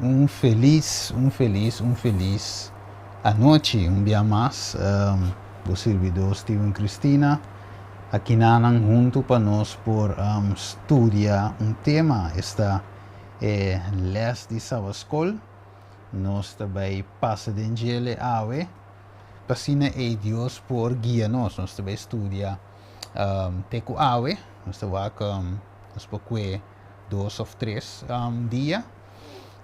Un felis, un felis, un felis anochi un bia mas. Bo sirbidó Steven Cristina akinanan huntu pa nos por studia un tema, esta e les di Sabaskol. Nos ta bai pasa den djele awe, pa asina ei Dios por guia nos. Nos ta bai studia te ku awe, nos ta wak nos por kue 2 òf 3 dia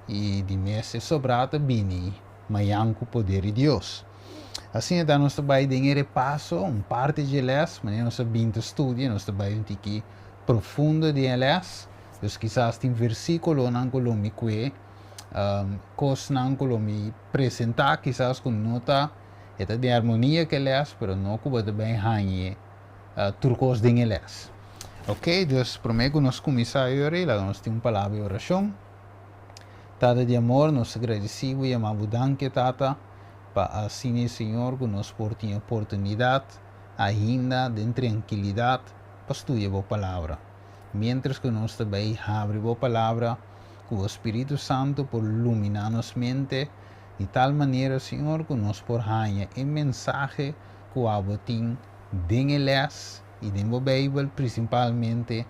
i di mes e sobrá ta bini mañan ku poder di Dios. Asina ta nos ta bai den e repaso, un parti di les, manera nos a bin ta studia, nos ta bai un tiki profundo den e les. Dus kisas tin versíkulonan ku lo mi kue, kosnan ku lo mi presentá, kisas ku no ta, e ta den armonia ku e les, pero no ku bo ta bai haña tur kos den e les. Ok, dus promé ku nos kuminsá e ora, laga nos tin un palabra di orashon. Tata di amor, nos ta gradisí bo i yama bo danki, Tata, pa asina, Señor, ku nos por tin oportunidat ainda den trankilidat pa studia bo palabra. Mientras ku nos ta bai habri bo palabra, ku Spiritu Santu por iluminá nos mente di tal manera, Señor, ku nos por haña e mensahe ku abo tin den e les i den bo Beibel, prinsipalmente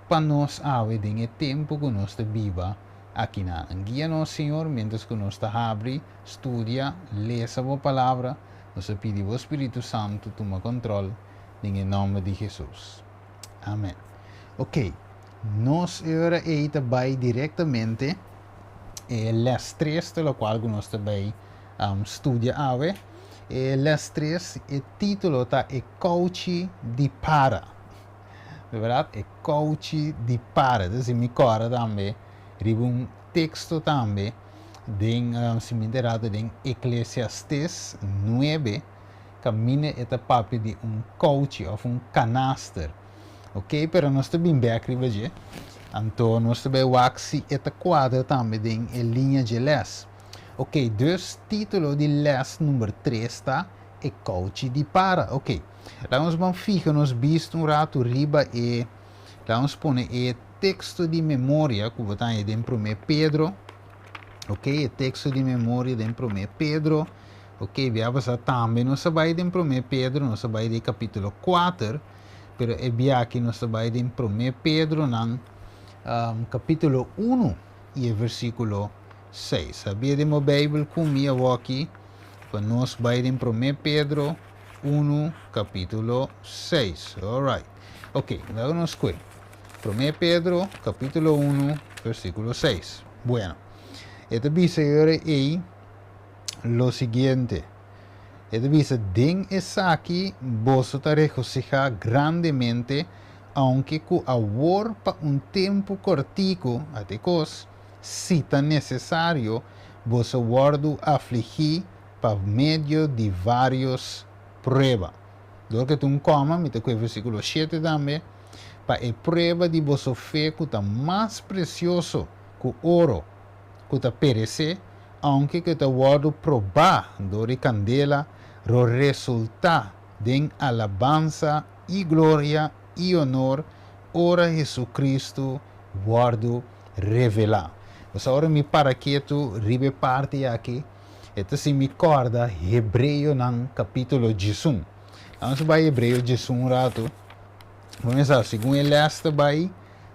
pa nos awe den e tempu ku nos ta biba akinan. Guia nos, Señor, mientras ku nos ta habri, studia, lesa bo palabra, nos ta pidi bo Spiritu Santu tuma kontrol den nòmber di Hesus. Amèn. Ok, nos ora ei ta bai direktamente e les 3, te lokual ku nos ta bai studia awe. E les 3, e título ta "E Kouchi di Para". Di berdat, e kouchi di para. Anto, mi kòrda tambe, riba un teksto tambe, den, si mi den Eklesiastes 9, kaminda e ta papia di un kouchi òf un kanaster. Ok, pero nos ta bin bèk riba dje. Anto, nos ta bai wak si e ta kuadra tambe den e liña di les. Ok, dus título di les number 3 ta "E Kouchi di Para". Ok, laga nos ban fiha nos bista un ratu riba e, laga nos pone e teksto di memoria ku bo ta den 1 Pedro. Ok, e teksto di memoria den 1 Pedro. Ok, bia pasá tambe nos a bai den 1 Pedro, nos a bai den kapítulo 4, pero e bia aki nos a bai den 1 Pedro nan kapítulo 1 i e versíkulo 6. Habri den Beibel ku mi aki, pa nos bai den 1 Pedro 1, kapítulo 6. Alright. Ok, laga nos kue. 1 Pedro, kapítulo 1, versíkulo 6. Bueno, e ta bisa ei lo siguiente. E ta bisa: "Den esaki boso ta regosihá grandemente, aunke ku awor pa un tempu kòrtiku, ata kos, si ta nesesario, boso wòrdu afligí pa medio di vários prueba." Dor ku un koma, mi ta kue versíkulo 7 tambe. "Pa e prueba di boso fe, ku ta mas presioso ku oro, ku ta peresé, aunke ku ta wòrdu probá dor di kandela, lo resultá den alabansa i gloria i honor ora Hesukristu wòrdu revelá." Pues awor mi para ketu riba e parti aki, anto si mi kòrda Hebreonan kapítulo 11. Ban bai Hebreo 11 un ratu. Ban kuminsá, segun e les ta bai,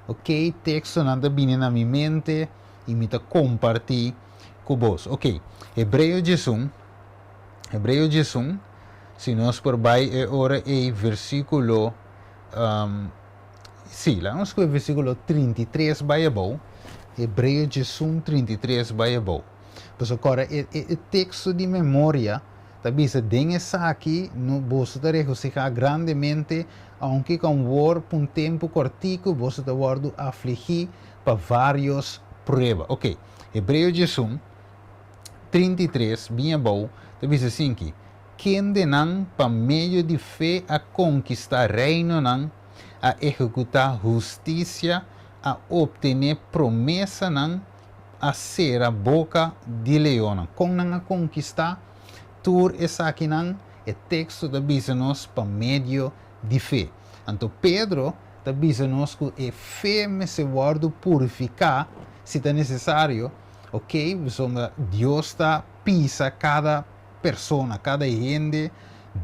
ok, tekstonan ta bini na mi mente i mi ta kompartí ku bo. Ok, Hebreo 11, Hebreo 11, si nos por bai e ora e versíkulo, sí, laga nos ku versíkulo 33 bai abou, Hebreo 11, 33 bai abou. Pues awor, e teksto di memoria, ta bisa: "Den esaki, no, boso ta regosihá grandemente, aunke ku awor pa un tempu kòrtiku, boso ta wòrdu afligí pa vários prueba." Ok, Hebreo 11, 33, bin abou, ta bisa asin'aki: "Kendenan pa medio di fe a konkistá reinonan, a ehekutá hustisia, a optené promesanan, a sera boka di leonnan." Kon nan a konkistá tur esakinan? E teksto ta bisa nos pa medio di fe. Anto Pedro ta bisa nos ku e fe mester wòrdu purifiká, si ta nesesario. Ok, pasobra Dios ta pisa kada persona, kada hende,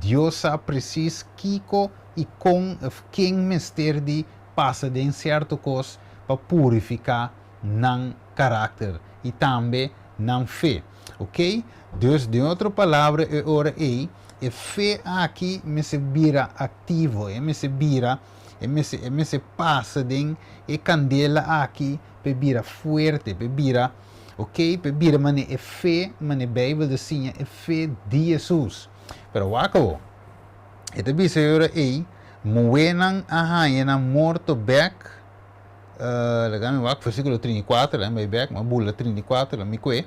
Dios sa presis kiko i kon of ken mester di pasa den sierto kos pa purifiká nan karakter i tambe nan fe. Ok, dus den otro palabra e ora ei e fe aki mester bira aktivo, e mester bira, e mester e mester pasa den e kandela aki p'e bira fuerte, p'e bira, ok, p'e bira manera e fe, manera Beibel ta siña, e fe di Hesus. Pero wak awo, e ta bisa e ora ei, muhénan a haña nan morto bèk, laga mi wak, versíkulo 34, laga mi bai bèk, mi a bula 34, laga mi kue,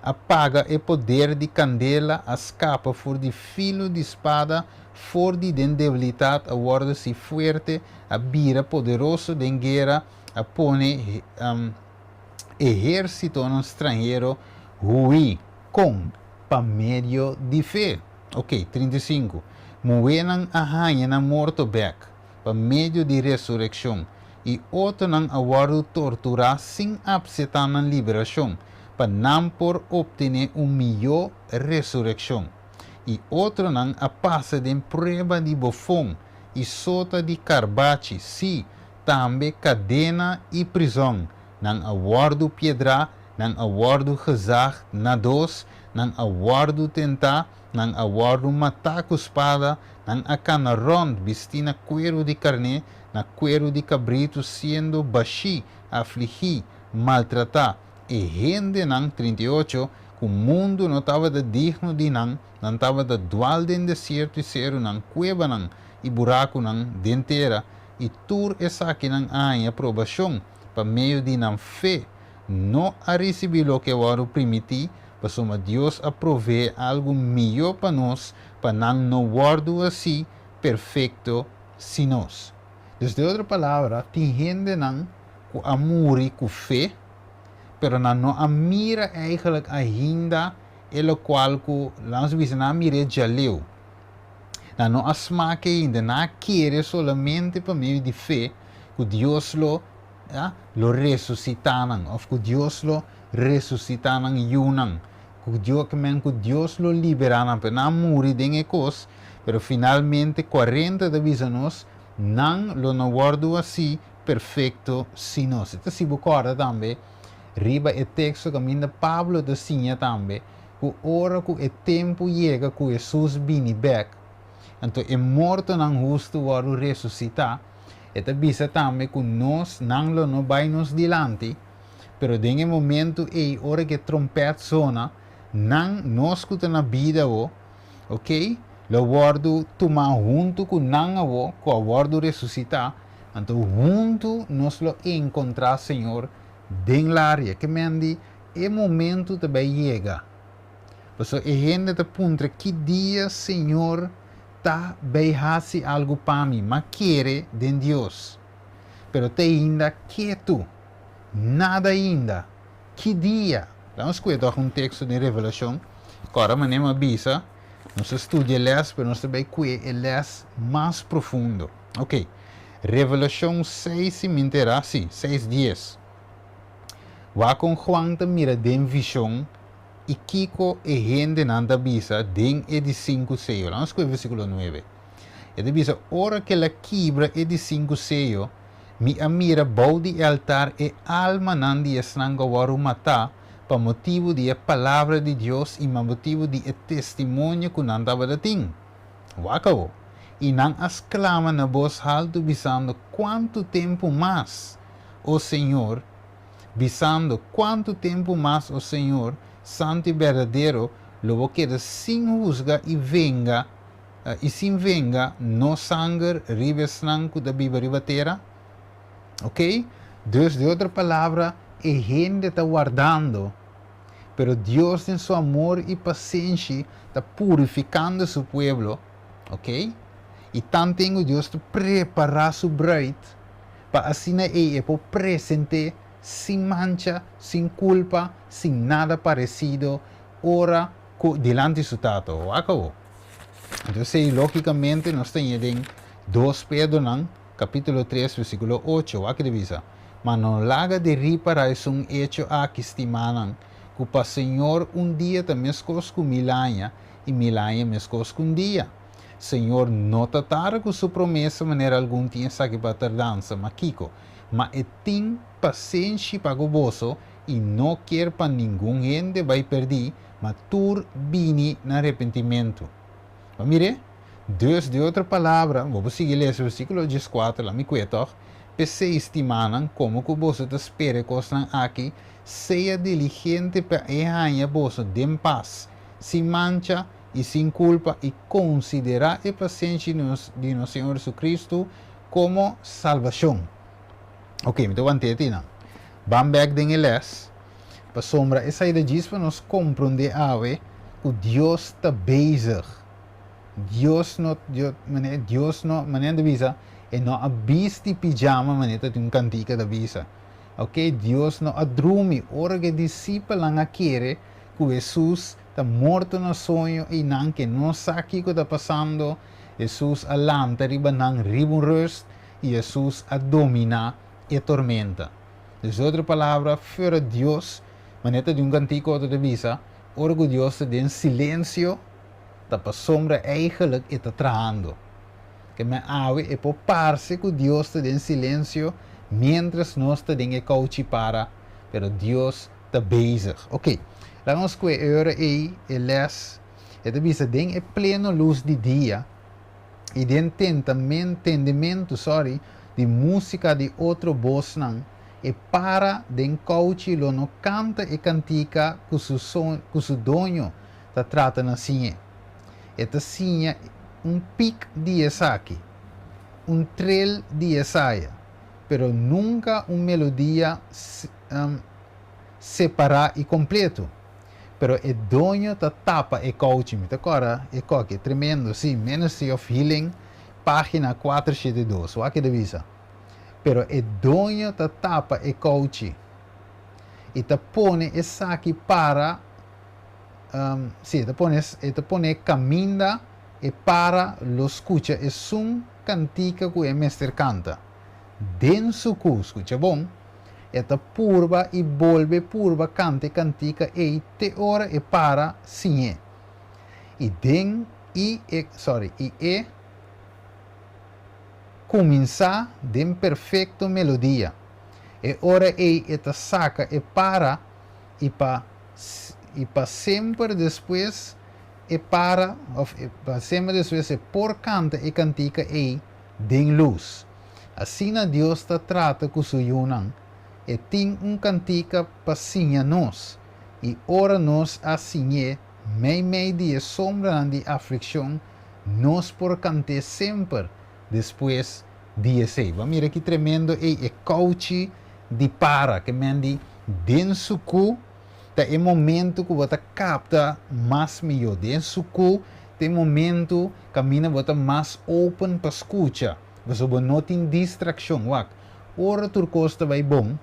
a paga e poder di kandela, a skapa for di filo di spada, for di den debilitat a wòrdu si fuerte, a bira poderoso den guera, a pone ehérsitonan stranhero hui. Kon? Pa medio di fe. Ok, 35. Muhénan a haña nan morto bèk pa medio di resurekshon, i otronan a wòrdu torturá sin apsetá nan liberashon, pa nan por optené un mihó resurekshon. I otronan a pasa den prueba di bofon i sota di karbachi, sí, tambe kadena i prizòn, nan a wòrdu piedrá, nan a wòrdu gezaag na dos, nan a wòrdu tentá, nan a wòrdu matá ku spada, nan a kana rònt bistí na kueru di karné, na kueru di kabritu, siendo bashí, afligí, maltratá. E hendenan, 38, ku mundu no tabata digno di nan, nan tabata dwal den desierto i serunan, kuebanan i burakunan den tera, i tur esakinan a haña probashon pa medio di nan fe, no a risibí loke a wòrdu primití, pasobra Dios a proveé algu mihó pa nos, pa nan no wòrdu hasí perfekto sin nos. Dus den otro palabra, tin hendenan ku a muri ku fe, pero nan no a mira eigenlijk ainda e lokual ku, laga nos bisa, nan a mir'é djaleu. Nan no a smak ainda, nan a kere solamente pa medio di fe ku Dios lo, ya, lo resusitá nan, òf ku Dios lo resusitá nan yunan, ku Dios, ke men ku Dios lo liberá nan, pero nan a muri den e kos, pero finalmente 40 ta bisa nos, nan lo no wòrdu hasí perfekto sin nos. E ta si bo kòrda tambe riba e teksto kaminda Pablo ta siña tambe ku ora ku e tempu yega ku Hesus bini bèk, anto e mortonan hustu wòrdu resusitá. E ta bisa tambe ku nos, nan lo no bai nos dilanti, pero den e momentu ei ora ku e trompèt sona, nan, nos ku ta na bida awo, oke, lo wòrdu tumá huntu ku nan awo ku a wòrdu resusitá, anto huntu nos lo enkontrá Señor den laria. Ke men di E momento ta bay yega. Pasobra e hende ta puntra ki dia Señor ta bay haci algo pa mi. M'a kere den Dios. Pero te ainda ketu. Nada ainda. Ki dia? Laga nos scucha toch un texto den Revelacion. Cora manera m'a bisa, nos ta studia e les, pero nos ta bay cue e les mas profundo. Ok. Revelacion seis, si mi entera, si, seis dies. Wak kon Juan ta mira den vishon i kiko e hendenan ta bisa den e di sinku seyo. Laga nos skohe versíkulo nuebe. E ta bisa, Ora ku el a kibra e di sinku seyo, mi a mira bou di e altar e almanan di esnan ku a wòrdu matá pa motibu di e palabra di Dios i pa motibu di e testimonio ku nan tabata tin. Wak awo. I nan a sklama na bos haltu bisando, Kuantu tempu mas, o Señor, bisando, Kuantu tempu mas, o Señor, santu i berdadero, lo bo keda sin husga i venga, i sin venga nos sanger riba esnan ku ta biba riba tera? Ok? Dus, di otro palabra, e hende ta wardando, pero Dios den su amor i pasenshi ta purifikando su pueblo, ok? I tanten ku Dios ta prepará su bruid, pa asina ei e por present'é sin mancha, sin kulpa, sin nada paresido ora ku dilanti su Tata. Wak awor. Entonces esei lógikamente nos ta haña den Dos Pedronan kapítulo tres versíkulo ocho. Wak e ta bisa, Ma no laga di ripará esun echo aki, stimánan, Ku pa Señor un dia ta meskos ku mil aña, i mil aña meskos ku un dia. Señor no ta tarda ku su promesa manera algun tin esaki pa tardansa, ma kiko? Ma e tin pasenshi pa ku boso i no kier pa ningun hende bai pèrdí, ma tur bini na arepentimentu. Bo a mir'é? Dus, di otro palabra, bo por sigui lesa versíkulo 14, la mi kue tòg, P'esei, stimánan, komo ku boso ta spera e kosnan aki, sea diligente pa e haña boso den pas, sin mancha i sin kulpa, i konsiderá e pasenshi di nos Señor Jesucristo komo salbashon. Ok, mi ta want'é ti nan. Ban bèk den e lès, pasobra esei ta djis pa nos komprondé awe ku Dios ta bezig. Dios no, Dios, manera, Dios no, manera ta bisa, e no a bisti pijama manera ta tin un kantika ta bisa. Ok, Dios no a drumi ora ku e disipelnan a kere ku Hesus ta morto na soño i nan ke no sa kiko ta pasando, Hesus a lanta riba nan riba un rust i Hesus a dominá e tormenta. Dus otro palabra, fuera Dios, manera ta di un kantika otro ta bisa, ora ku Dios ta den silensio, ta pasobra eigenlijk e ta trahando. Ke men awe e por parse ku Dios ta den silensio miéntras nos ta den e kouchi para, pero Dios ta bezig. Ok, laga nos kue e ora ei e lès. E ta bisa den e pleno lus di dia i den tentamen, tendementu, sorry, di músika di otro bosnan, e para den kouchi lo no kanta e kantika ku su son, ku su doño ta trata na siñ'é. E ta siña un pik di esaki, un trel di esaya, pero nunka un melodia separá i kompleto. Pero e doño ta tapa e kouchi. Mi ta kòrda e kòki, tremendo, sí, Ministry of Healing, página 472. Wak e ta bisa. Pero e doño ta tapa e kouchi i ta pone esaki para Sí, e ta pone, e ta pone kaminda e para lo skucha esun kantika ku e mester kanta. Den su ku, skucha bon, e ta purba i bolbe purba kanta e kantika ei te ora e para siñ'é. I den i e, sorry, i e kuminsá den perfekto melodia. E ora ei e ta saka e para i pa i pa semper despues e para of pa semper despues e por kanta e kantika ei den lus. Asina Dios ta trata ku su yunan. E tin un kantika pa siña nos, i ora nos a siñ'é meimei di e sombranan di aflikshon, nos por kant'é semper despues di esei. Bo a mira ki tremendo ei e kouchi di para ke men di den suku ta e momento ku bo ta kapta mas mihó. Den suku ta e momento kaminda bo ta mas open pa skucha, pasobra bo no tin distrakshon. Wak, ora tur kos ta bai bon,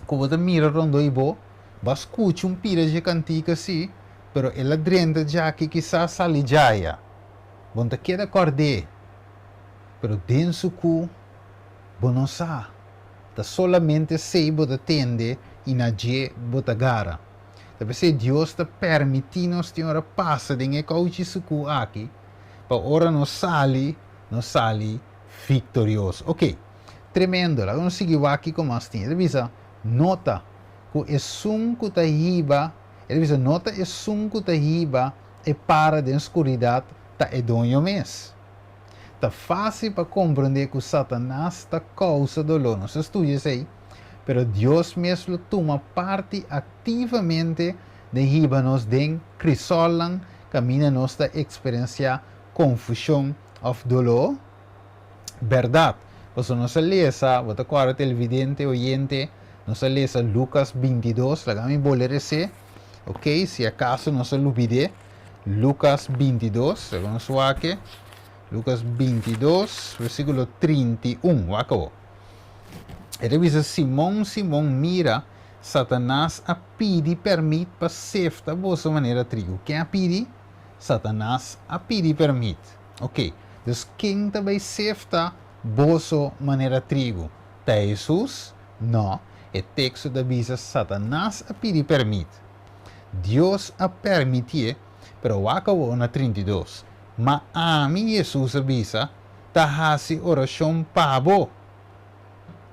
ku bo ta mira rondó di bo, bo a skucha un pida dje kantika si, pero el a drenta djaki kisas sali djaya. Bo no ta keda kòrd'é, pero den suku bo no sa. Ta solamente esei bo ta tende i na dje bo ta gara. Ta p'esei Dios ta permití nos tin ora pasa den e kouchi sukú aki, pa ora nos sali, nos sali viktorioso. Oke, tremendo. Laga nos sigui wak kiko mas tin. E ta bisa, Nota ku esun ku ta hiba, e ta bisa, no ta esun ku ta hiba e para den skuridat ta e doño mes. Ta fásil pa komprondé ku Satanas ta kousa doló, nos a studia esei, pero Dios mes lo tuma parti aktivamente den hiba nos den krisòlnan kaminda nos ta eksperensiá konfushon òf doló? Bèrdat, pasobra nos a lesa, bo ta kòrda televidente, oyente, nos a lesa Lukas 22, laga mi bolbe res'é, ok, si akaso nos a lubid'é. Lukas 22, laga nos wak e. Lukas 22, versíkulo 31, wak awor. E ta bisa, Simon, Simon, mira, Satanas a pidi pèrmit pa sefta boso manera trigu. Ken a pidi? Satanas a pidi pèrmit. Ok, dus ken ta bai sefta boso manera trigu? Ta Hesus? No, e teksto ta bisa Satanas a pidi pèrmit. Dios a permitié, pero wak awor na 32. Ma ami, Hesus a bisa, ta hasi orashon pa bo.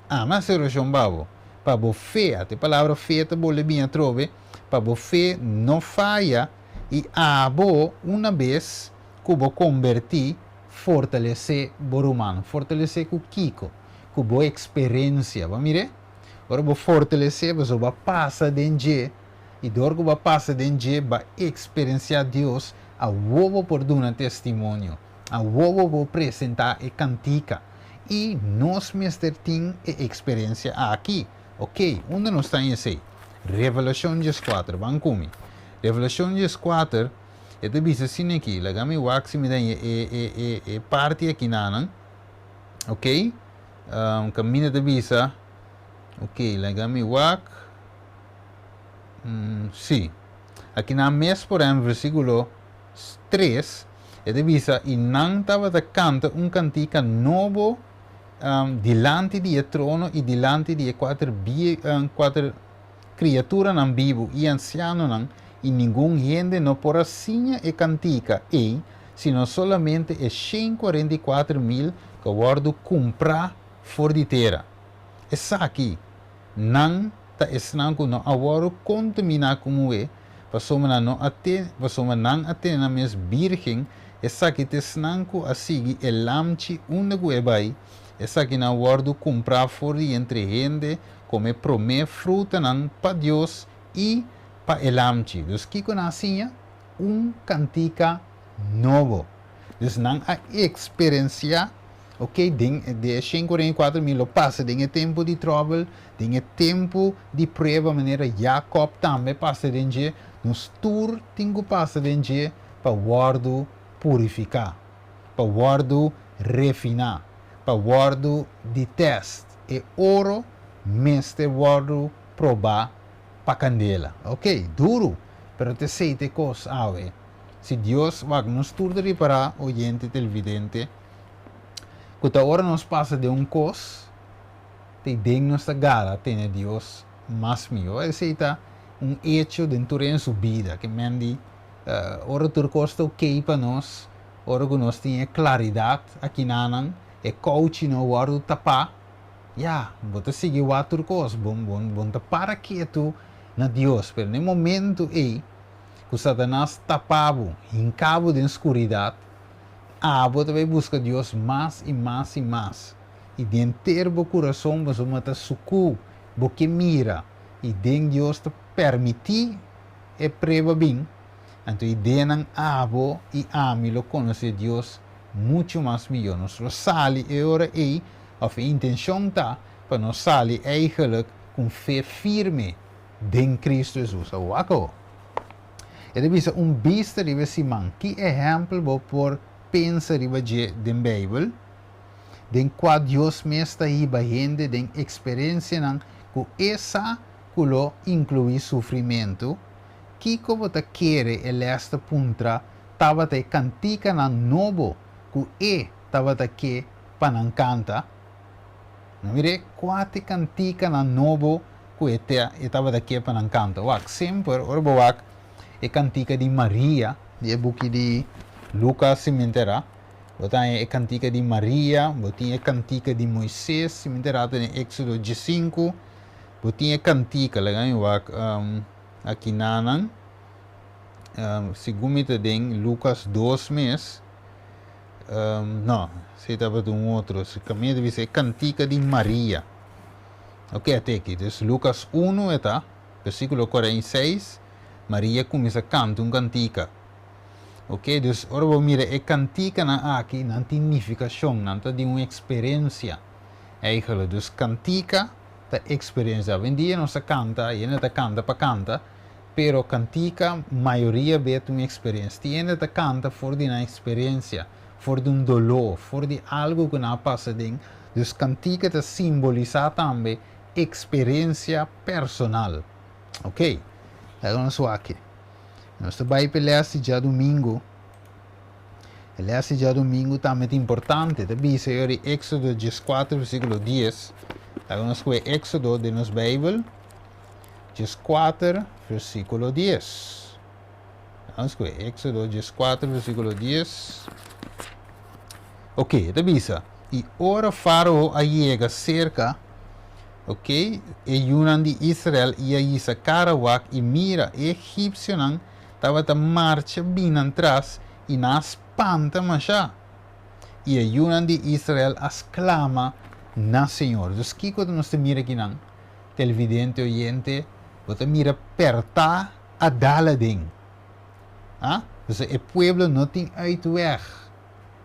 Ami a hasi orashon pa bo, pa bo fe, ata e palabra fe ta bolbe bin atrobe, pa bo fe no faya, i abo, una bes ku bo kombertí, fortalesé bo ruman. Fortalesé ku kiko? Ku bo eksperensia. Bo a mir'é? Ora bo fortalesé, pasobra bo a pasa den dje, i dor ku bo a pasa den dje, bo a eksperensiá Dios, awor bo por duna testimonio. Awor bo por presentá e kantika. I nos mester tin e eksperensia aki. Oké, unda nos ta en esei? Revelashon 14. Ban ku mi. Revelashon 14, e ta bisa asina aki. Laga mi wak si mi ta haña e, e, e, e parti akinanan. Oké. Kaminda ta bisa. Oké, laga mi wak. Sí. Akinan mes, por ehèmpel, versíkulo 3, e ta bisa, I nan tabata kanta un kantika nobo dilanti di e trono i dilanti di e kuater kuater kriaturanan bibu i ansianonan, i ningun hende no por a siña e kantika ei, sino solamente e 144.000 ku a wòrdu kumprá for di tera. Esaki nan ta esnan ku no a wòrdu kontaminá ku muhé, pasobra nan no a te, pasobra nan a tene nan mes bírgen, esaki ta esnan ku a sigui e Lamchi unda ku e bai, esakinan a wòrdu kumprá for di entre hende komo e promé frutanan pa Dios i pa e Lamchi. Dus kiko nan a siña? Un kantika nobo. Dus nan a eksperensiá. Ok, den de e 144.000 lo pasa den e tempu di tròbel, den e tempu di prueba manera Jakòb tambe pasa den dje, nos tur tin ku pasa den dje pa wòrdu purifiká, pa wòrdu refiná, pa wòrdu di tèst. E oro mester wòrdu probá pa kandela. Ok, duru, pero ta esei ta e kos awe. Si Dios wak nos tur ta ripará, oyente televidente, ku ta ora nos pasa den un kos, ta i den nos ta gara tene Dios mas mihó. Esei ta un echo den tur en su bida, ke men di ora tur kos ta okey pa nos, ora ku nos tin e klaridat akinanan, e kouchi no wòrdu tapá, ya, bo ta sigui wak tur kos, bo bo bo no ta para ketu na Dios. Pero na e momentu ei ku Satanas tapa bo, hinka bo den skuridat, Abo ta bai buska Dios mas i mas i mas, i den ter bo kurason boso ta sukú, bo ke mira, i den Dios ta permití e prueba bin, anto i denan abo i ami lo konosé Dios muchu mas mihó. Nos lo sali e ora ei, òf e intenshon ta pa nos sali eigelik ku un fe firme den Kristu Hesus. Awor wak awor. E ta bisa un bista riba e siman. Ki ehèmpel bo por pensa riba dje den Beibel, den kua Dios mes ta hiba hende den eksperensianan ku e sa ku lo inkluí sufrimentu? Kiko bo ta kere e lès ta puntra tabata e kantikanan nobo ku e tabata ke pa nan kanta? No mir'é kua ta e kantikanan nobo ku e te e tabata ke pa nan kanta. Wak, semper ora bo wak e kantika di Maria di e buki di Lukas si mi enterá, bo ta haña e kantika di Maria, bo tin e kantika di Moises si mi enterá ta den Éksodo 15, bo tin e kantika, laga mi wak akinanan, segun mi ta den Lukas 2 mes, no, esei tabata un otro, kaminda ta bisa e kantika di Maria. Oke, a teki. Dus Lukas 1 e ta, versíkulo 46, Maria kuminsá kanta un kantika. Oke, dus ora bo mira e kantikanan aki, nan tin nifikashon, nan ta di un eksperensia eigenlijk. Dus kantika ta eksperensia. Awendia nos ta kanta, hende ta kanta pa kanta, pero kantika mayoria be ta un eksperensia. Tin hende ta kanta for di nan eksperensia, for di un doló, for di algu ku nan a pasa den. Dus kantika ta simbolisá tambe eksperensia personal. Ok, laga nos wak. Nos ta bai pa e lès di djadumingu. E lès di djadumingu tambe ta importante. Ta bisa e ora di Éksodo 14 versíkulo 10. Laga nos kohe Éksodo den nos Beibel. 14. versíkulo 10. Nos ku Éxodo 14, versíkulo 10. Ok, ta bisa. I ora Fárao a yega serka, ok, e yunan di Israel i a hisa kara wak, i mira, e egipsionan tabata marcha bin nan tras, i nan a spanta mashá. I e yunan di Israel a sklama na Señor. Dus kiko nos ta mira akinan, televidente, oyente? Bo ta mira pèrtá a dal aden. Ah? Dus e pueblo no tin uitweg.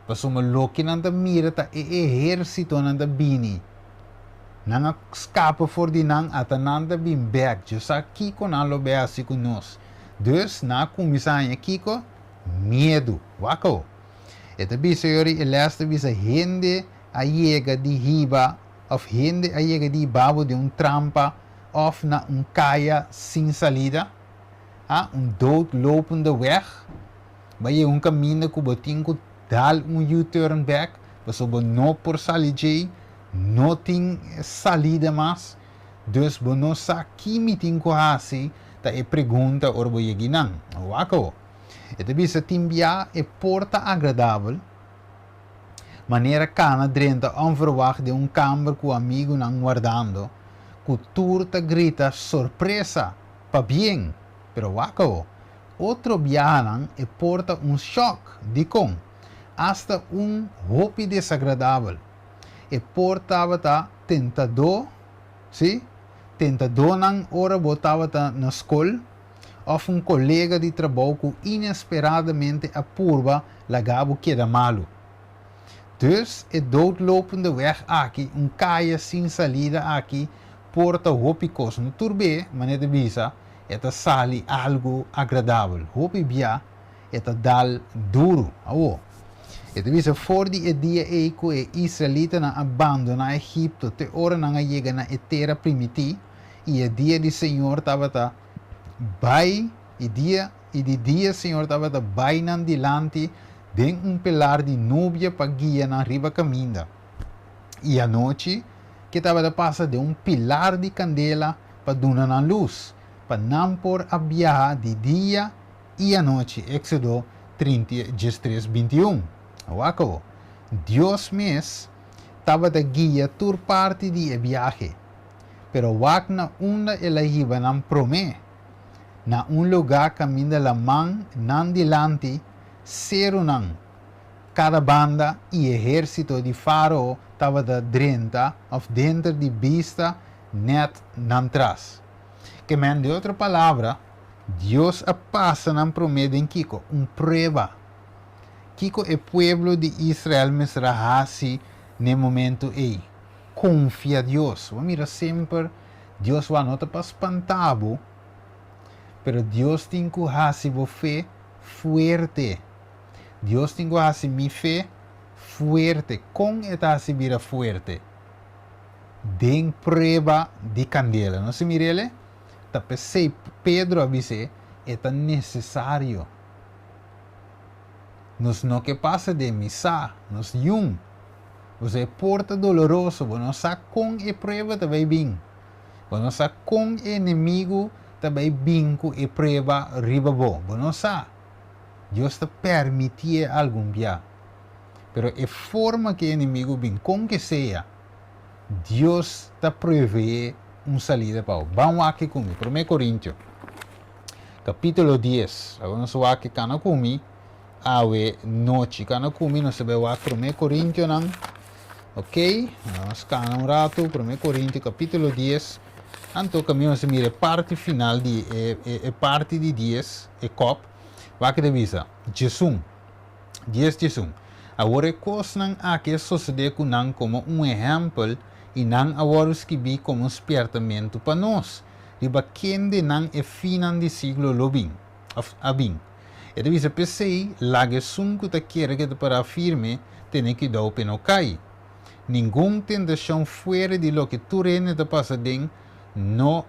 Pasobra loke nan ta mira ta e ehérsitonan ta bini. Nan a skapa for di nan, ata nan ta bin bèk. Dios sa kiko nan lo bai hasi ku nos. Dus nan a kuminsá haña kiko? Miedu. Wak awo. E ta bisa yori, e lès ta bisa, hende a yega di hiba òf hende a yega di hiba bo den un trampa òf na un kaya sin salida? Ha? Un doodlopende weg? Bai yega un kaminda ku bo tin ku dal un U-turn bek, pasobra bo no por sali djei, no tin salida mas, dus bo no sa ki mi tin ku hasi, ta e pregunta ora bo yega einan. Wak awo. E ta bisa tin bia e por ta agradabel, manera kana drenta onverwacht den un kamber ku amigunan wardando, ku tur ta grita sorpresa! Pabien! Pero wak awo. Otro biahanan e por ta un shòk. Dikon? Asta un hopi desagradabel. E por tabata tentadó, sí, tentadónan ora bo tabata na skol òf un kolega di trabou ku inesperadamente a purba laga bo keda malu. Dus e doodlopende weg aki, un kaya sin salida aki, por ta hopi kos. No tur be, manera ta bisa, E ta sali algu agradabel. Hopi bia e ta dal duru. Awor, e ta bisa for di e dia ei ku e israelitanan a bandoná Egipto te ora nan a yega na e Tera Primití, i e dia di señor tabata bai i dia i di dia señor tabata bai nan dilanti den un pelar di nubia pa guia nan riba kaminda, i anochi ke tabata pasa den un pilar di kandela pa duna nan lus, pa nan por a biaha di dia i anochi, Éxodo 33, 21. Wak awo, Dios mes tabata guia tur parti di e biahe, pero wak na unda el a hiba nan promé, na un lugá kaminda laman nan dilanti, serunan kada banda i ehérsito di Fárao tabata drenta òf denter di bista nèt nan tras. Ke men, den otro palabra, Dios a pasa nan promé den kiko? Un prueba. Kiko e pueblo di Israel mester a hasi n'e momentu ei? Konfia Dios. Bo mira semper, Dios wak no ta pa spanta bo, pero Dios tin ku hasi bo fe fuerte. Dios tin ku hasi mi fe fuerte. Kon e ta hasi bira fuerte? Den prueba di kandela. Nos a mir'el? Ta p'esei Pedro a bis'é, E ta nesesario. Nos no ke pasa den mi sa, nos yun. Pasobra e por ta doloroso, bo no sa kon e prueba ta bai bin. Bo no sa kon e enemigu ta bai bin ku e prueba riba bo. Bo no sa. Dios ta permitié algun bia. Pero e forma ku e enemigu bin, kon ke sea, Dios ta proveé un salida pa bo. Ban wak ku mi, Promé Korintio, kapítulo dies. Awor nos wak kana ku mi awe nochi. Kana ku mi, nos ta bai wak Promé Korintionan. Ok, nos kana un ratu, Promé Korintio, kapítulo dies. Anto kaminda nos ta mira e parti final di e, e, e parti di dies, e kòp. Wak ta bisa, Djesun. Dies 11. Awor e kosnan aki a sosodé ku nan komo un ehèmpel i nan a wòrdu skibí komo un spièrtamentu pa nos, riba kende nan e finnan di siglo lo bin, òf a bin. E ta bisa, P'esei, laga esun ku ta kere ku e ta pará firme tene kuidou p'e no kai. Ningun tentashon fuera di loke tur hende ta pasa den no,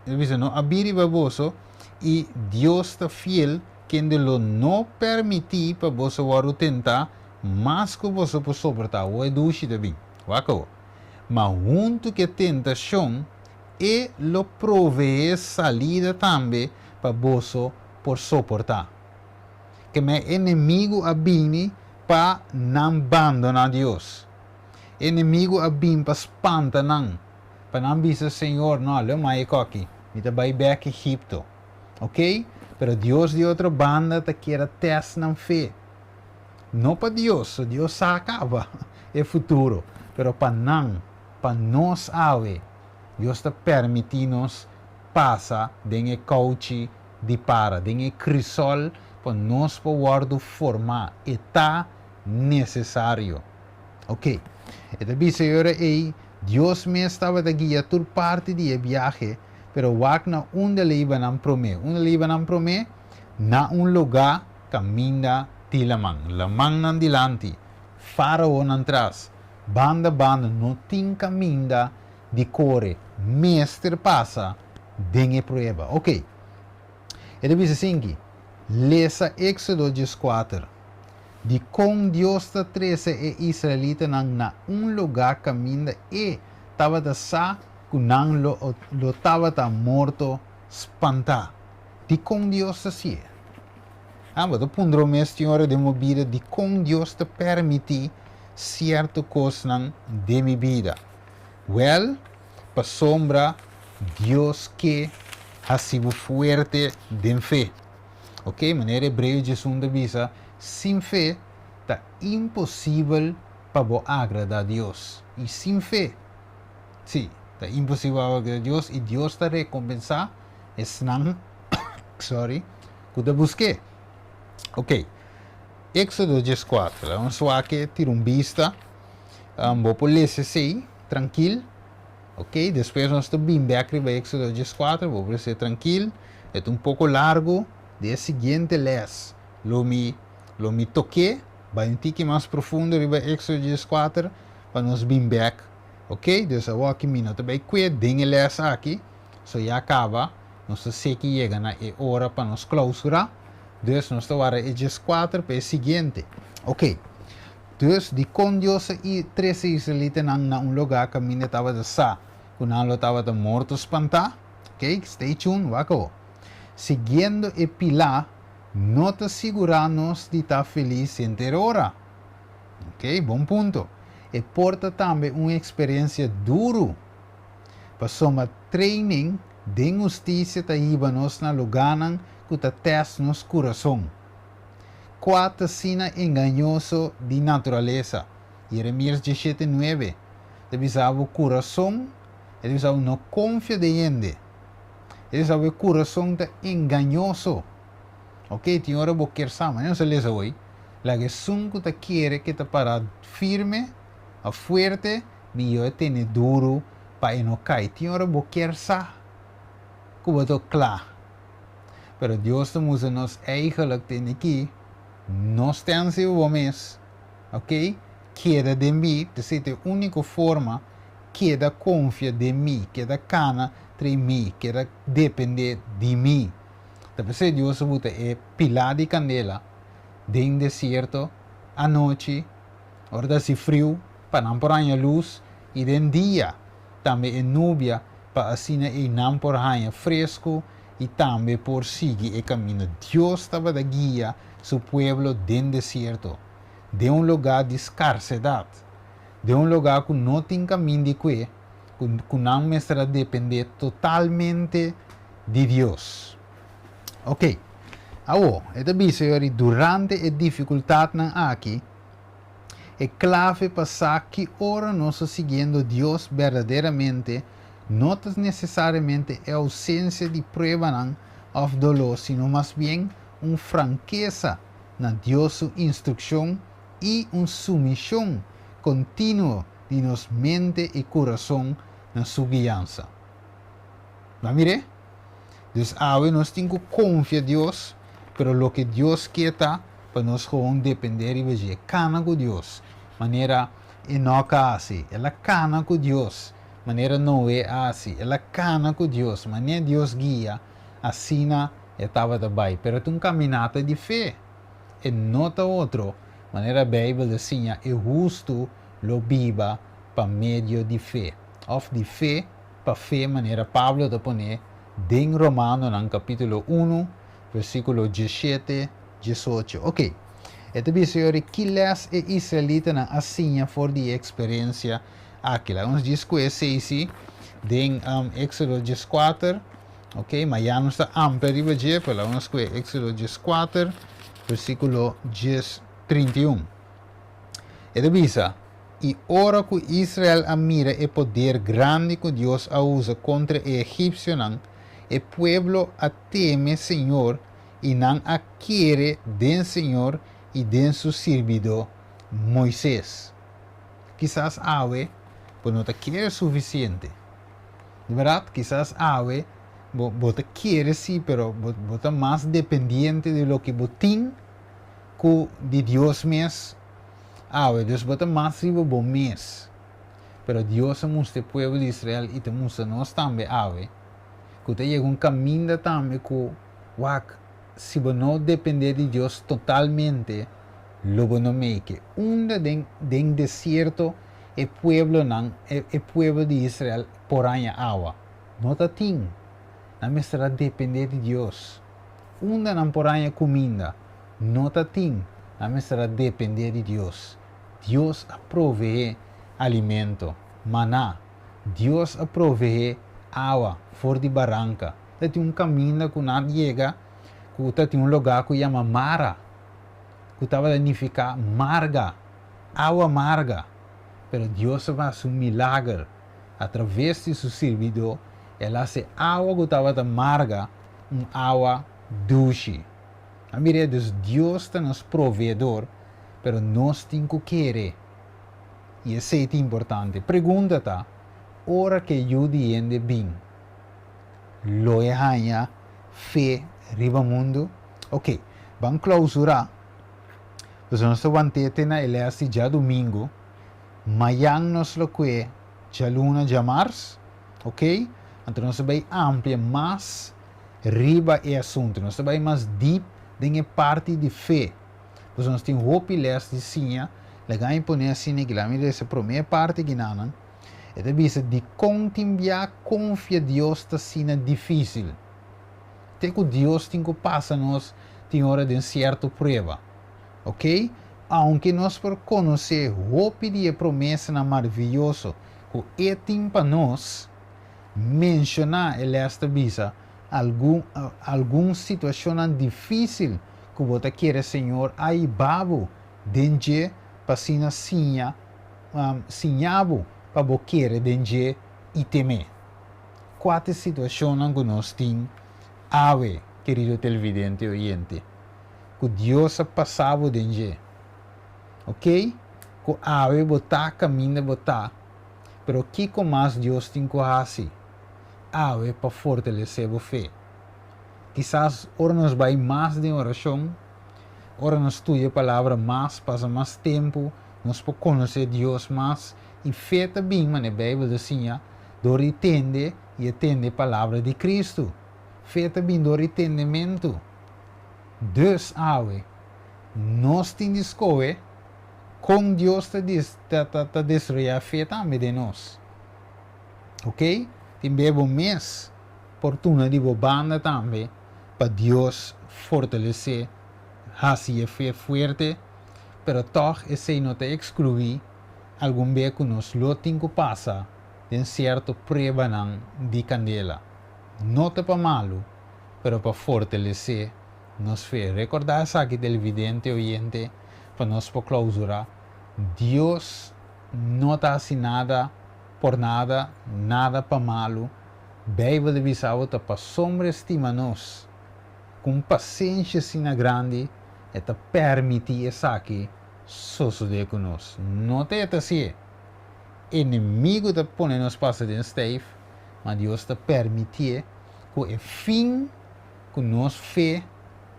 e ta bisa, no a bin riba boso, i Dios ta fiel, kende lo no permití pa boso wòrdu tentá mas ku boso por soportá. Awor e dushi ta bin. Wak awor. Ma huntu ku e tentashon, E lo proveé salida tambe pa boso por soportá. Ke men enemigu a bini pa nan bandoná Dios. Enemigu a bin pa spanta nan, pa nan bisa Señor, no, lo mai e koki, mi ta bai bèk Egipto. Ok? Pero Dios di otro banda ta kier a tèst nan fe. No pa Dios, so Dios sa kaba e futuro, pero pa nan, pa nos awe, Dios ta permití nos pasa den e kouchi di para, den e krisol pa nos por wòrdu formá. E ta nesesario. Ok. E ta bisa e ora ei, Dios mes tabata guia tur parti di e biahe, pero wak na unda el a hiba nan promé. Unda el a hiba nan promé? Na un lugá kaminda di laman. Laman nan dilanti, Fárao nan tras. Banda banda no tin kaminda di kore, mester pasa den e prueba. Ok. E ta bisa asinki, Lesa Éksodo 14. Dikon Dios ta trese e israelitanan na un lugá kaminda e tabata sa ku nan lo lo tabata morto spantá? Dikon Dios ta hasié? Ah, bo ta puntra bo mes tin ora den bo bida, dikon Dios ta permití sierto kosnan den mi bida? Wèl, pasobra Dios ke hasi bo fuerte den fe. Ok, manera Hebreo 11 ta bisa, sin fe ta imposibel pa bo agradá Dios. I sin fe, sí, ta imposibel pa bo agradá Dios i Dios ta rekompensá esnan, sorry, ku ta busk'é. Ok, Éxodo 14, laga nos wak e tira un bista. Bo por lesa esei trankil. Ok, despues nos ta bin bek riba Éxodo 14, bo por ser trankil, e ta un poko largu, di e siguiente les lo mi lo mi tok'é, bai un tiki mas profundo riba Éxodo 14 pa nos bin bek, ok, dus awor aki mi no ta bai kue den e les aki, so ya kaba, nos ta seki yega na e ora pa nos klausura, dus nos ta wara e 14 pa e siguiente, ok. Dus, dikon Dios a trese israelitanan na un lugá kaminda e tabata sa ku nan lo tabata morto spantá? Ok, stay tuned, wak awor. Siguiendo e pilá no ta sigurá nos di ta felis henter ora. Ok, bon punto. E por ta tambe un eksperensia duru, pasobra training den hustisia ta hiba nos na lugánan ku ta tèst nos kurason. Kua ta asina engañoso di naturalesa? Jeremias 17, 9 ta bisa bo kurason, e ta bisa bo no konfia den hende. E ta bisa bo e kurason ta engañoso. Ok, tin ora bo kier sa, ma nos a lesa hoy, laga esun ku ta kere ke ta para firme of fuerte, mihó e tene duru pa e no kai. Tin ora bo kier sa ku bo ta kla. Pero Dios ta mustra nos eigenlijk tende ki no stens riba bo mes, ok? Keda den mi, esei ta e úniko forma, keda konfia den mi, keda kana trei mi, keda dependé di mi. Ta p'esei Dios a buta e pilá di kandela den desierto anochi, ora ta hasi friu, pa nan por haña lus, i den dia tambe e nubia pa asina ei nan por haña fresku i tambe por sigui e kaminda. Dios tabata guia su pueblo den desierto, den un lugá di skarsedat, den un lugá ku no tin kamin di kue, ku ku nan mester a dependé totalmente di Dios. Oke, awor, e ta bisa yori durante e difikultatnan aki, E klave pa sa ki ora nos ta siguiendo Dios berdaderamente no ta nesesariamente e ousensia di pruebanan òf doló sino mas bien un frankesa na Dios su instrukshon i un sumishon kontinuo di nos mente i kurason na su guiansa. Bo a mir'é? Dus awe nos tin ku konfia Dios, pero loke Dios ke ta pa nos gewoon dependé riba dje. Kana ku Dios, manera Enok a hasi. El a kana ku Dios, manera Noe a hasi. El a kana ku Dios, manera Dios guia, asina e tabata bai. Pero ta un kaminata di fe. E no ta otro, manera Beibel ta siña, e hustu lo biba pa medio di fe, òf di fe. pa fe manera Pablo ta pone den Romanonan kapítulo 1, versíkulo 17, 18. Ok. E ta bisa yori ki les e israelitanan a siña for di e eksperensia aki. Laga nos djis ku esei si den Éxodo 14. Ok, ma ya nos ta amplia riba dje, pero laga nos kue Éxodo 14, versíkulo 31. E ta bisa, I ora ku Israel a mira e poder grandi ku Dios a usa kontra e egipsionan, e pueblo a teme Señor i nan a kere den Señor i den su sirbidó Moises. Kisas awe bo no ta kere sufisiente. Di bèrdat, kisas awe bo bo ta kere sí, pero bo bo ta mas dependiente di loke bo tin ku di Dios mes awe. Dus bo ta mas riba bo mes. Pero Dios a mustra e pueblo di Israel i ta mustra nos tambe awe ku ta yega un kaminda tambe ku wak si bo no dependé di Dios totalmente lo bo no make. Unda den den desierto e pueblonan, e pueblo di Israel por haña awa? No ta tin. Nan mester a dependé di Dios. Unda nan por haña kuminda? No ta tin. Nan mester a dependé di Dios. Dios a proveé alimento, maná. Dios a proveé awa for di baranka. Ta tin un kaminda ku nan yega ku ta tin un lugá ku yama Mara, ku tabata nifiká marga. Awa marga, pero Dios a hasi un milager. A traves di su sirbidó, el a hasi awa ku tabata marga un awa dushi. A mira, dus Dios ta nos proveedor, pero nos tin ku kere. I esei ta importante. Pregunta ta, ora ku e Yu di hende bin, lo e haña fe riba mundu? Oke, ban klousurá. Pasobra nos ta want'é te na e lès di djadumingu. Mayan nos lo kue djaluna, djamars, ok? Anto nos ta bai amplia mas riba e asuntu. Nos ta bai mas dip den e parti di fe. Pasobra nos tin hopi lès di siña. Laga mi pone asina aki. Laga mi lesa promé parti kinanan. E ta bisa, Dikon tin bia konfia Dios ta asina difísil? Te ku Dios tin ku pasa nos tin ora den sierto prueba. Ok? Aunke nos por konosé hopi di e promesanan maravioso ku E tin pa nos, menshoná e lès ta bisa algun algun situashonnan difísil ku bo ta kere Señor a hiba bo den dje pa asina siña siña bo pa bo kere den dje i tem'é. Kua ta e situashonnan ku nos tin awe, kerido televidente oyente, ku Dios a pasa bo den dje? Oke, ku awe bo ta kaminda bo ta, pero kiko mas Dios tin ku hasi awe pa fortalesé bo fe? Kisas ora nos bai mas den orashon, ora nos studia e Palabra mas, pasa mas tempu, nos por konosé Dios mas, i fe ta bin, manera Beibel ta siña, Dor di tende i e tende e palabra di Kristu. Fe ta bin dor di tendementu. Dus awe, nos tin di skohe kon Dios ta ta ta desaroyá fe tambe den nos. Oke? Tin bia bo mes por tuna di bo banda tambe pa Dios fortalesé, hasi e fe fuerte, pero tòg esei no ta ekskluí algun be ku nos lo tin ku pasa den sierto pruebanan di kandela. No ta pa malu, pero pa fortalesé nos fe. Rekordá esaki, televidente oyente, pa nos por klausurá, Dios no ta hasi nada por nada, nada pa malu. Beibel ta bisa bo ta pasobra e stima nos ku un pasenshi asina grandi, e ta permití esaki sosodé ku nos. No ta e ta hasié. Enemigu ta pone nos pasa den stijf, ma Dios ta permitié ku e fin ku nos fe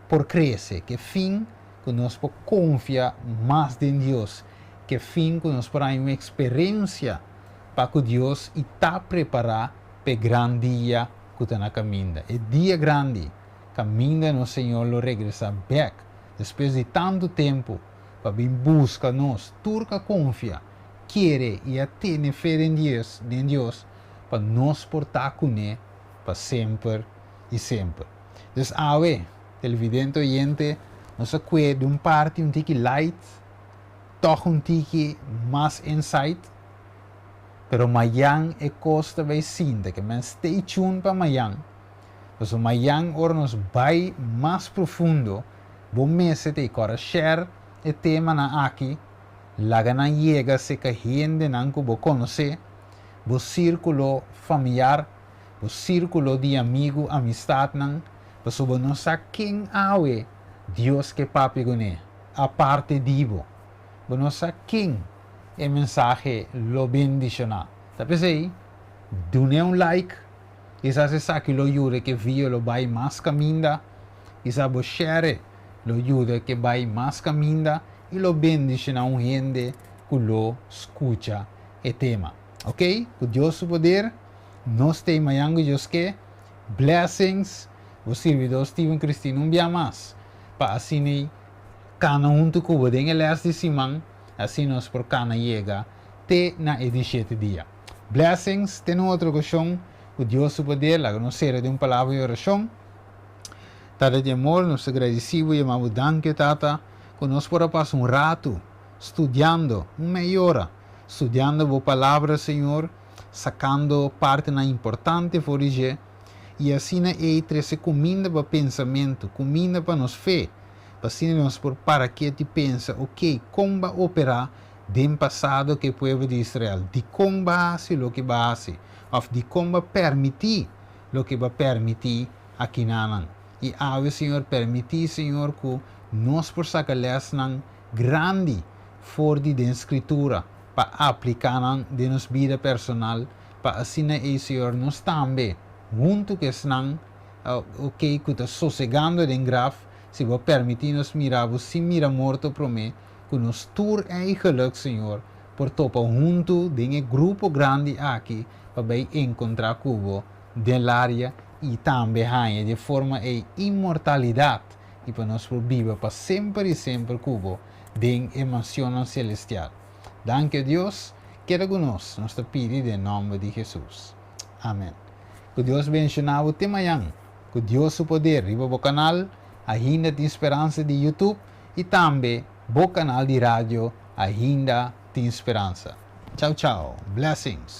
por krese, ku e fin ku nos por konfia mas den Dios, ku e fin ku nos por haña un eksperensia pa ku Dios i ta prepará pa e gran dia ku ta na kaminda. E dia grandi kaminda nos Señor lo regresá bèk despues di tantu tempu pa bin buska nos tur ku a konfia, kere i a tene fe den Dios, den Dios, pa nos por ta kuné pa semper i semper. Dus awe, televidente oyente, nos a kue di un parti un tiki light, tòg un tiki mas insight, pero mayan e kos ta bai sinta, ke men stay tuned pa mayan. Pasobra mayan ora nos bai mas profundo, bo mester ta i kòrda share e temanan aki, laga nan yega serka hendenan ku bo konosé, bo sírkulo familiar, bo sírkulo di amigu, amistatnan, pasobra bo no sa ken awe Dios ke papia kuné, aparte di bo. Bo no sa ken e mensahe lo bendishoná. Ta p'esei, dun'é un like, kisas esaki lo yuda ke video lo bai mas kaminda, kisas bo share lo yuda ke bai mas kaminda i lo bendishoná un hende ku lo skucha e tema. Ok, ku Dios su poder, nos t'ei mañan ku Dios ke. Blessings, bo sirbidor Steven Christine un bia mas, pa asina kana huntu ku bo den e lès di siman, asina nos por kana yega te na e di shete dia. Blessings, te na un otro okashon, ku Dios su poder, laga nos sera den un palabra di orashon. Tata di amor, nos ta gradisí bo i yama bo danki, o Tata, ku nos por a pasa un ratu studiando, un mei ora, studiando bo Palabra, Señor, sakando partinan importante for di dje, i asina ei trese kuminda pa pensamentu, kuminda pa nos fe, pa asina nos por para ketu i pensa, Okey, kon bo a operá den pasado ku e pueblo di Israel? Dikon bo a hasi loke bo a hasi? Òf dikon bo a permití loke bo a permití akinanan? I awe, Señor, permití, Señor, ku nos por saka lèsnan grandi for di den Skritura pa apliká nan den nos bida personal, pa asina ei, Señor, nos tambe, huntu ku esnan, oke, ku ta sosegando den graf, si Bo permití nos mira Bo sin mira morto promé, ku nos tur eigenlijk, Señor, por topa huntu den e grupo grandi aki pa bai enkontrá ku Bo den laria i tambe haña di e forma ei inmortalidat i pa nos por biba pa semper i semper ku Bo den e mansionnan selestial. Danki, o Dios, keda ku nos, nos ta pidi den nòmber di Hesus. Amen. Ku Dios benshoná bo te mañan. Ku Dios su poder riba bo kanal Ainda Tin Speransa di YouTube i tambe bo kanal di radio Ainda Tin Speransa. Chau chau. Blessings.